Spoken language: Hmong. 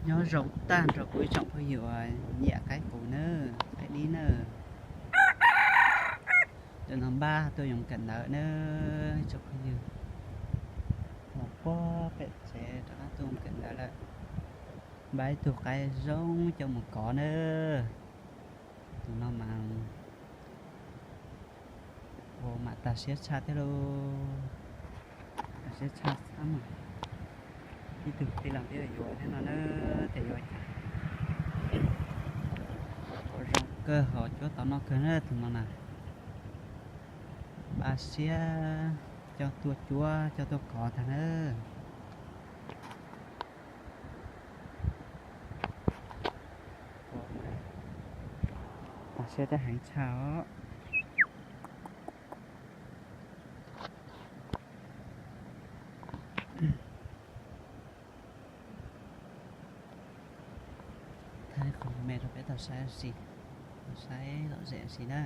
Nyob zoo tag nrho kuv ib tsoom phooj ywg uas nyiam qaib qus nawb, qaib dib nawb. Cov no npaj tuaj yoov kawm ntawv nawb ib tsoom phooj ywg. Los puag pem tsev rov qab tuaj yoov kawm ntawv lawm. Npaj ib tug qaib zoo coj mus kov nawb. Tus no mas ua mas tag siab tshaj thiab lauj. Tag siab tshaj xab mas. Ib tug tij laug twb yuav thiab no na, tias yuav cas. Pom zoo kawg, ho cuab tau noj kawg na tus no na. Npaj siab coj tuaj cuab coj tuaj kov tag na. Tag siab thiab heev tshaj os. Thaij qhov me rau peb tau saib, tau saib lom zem si na.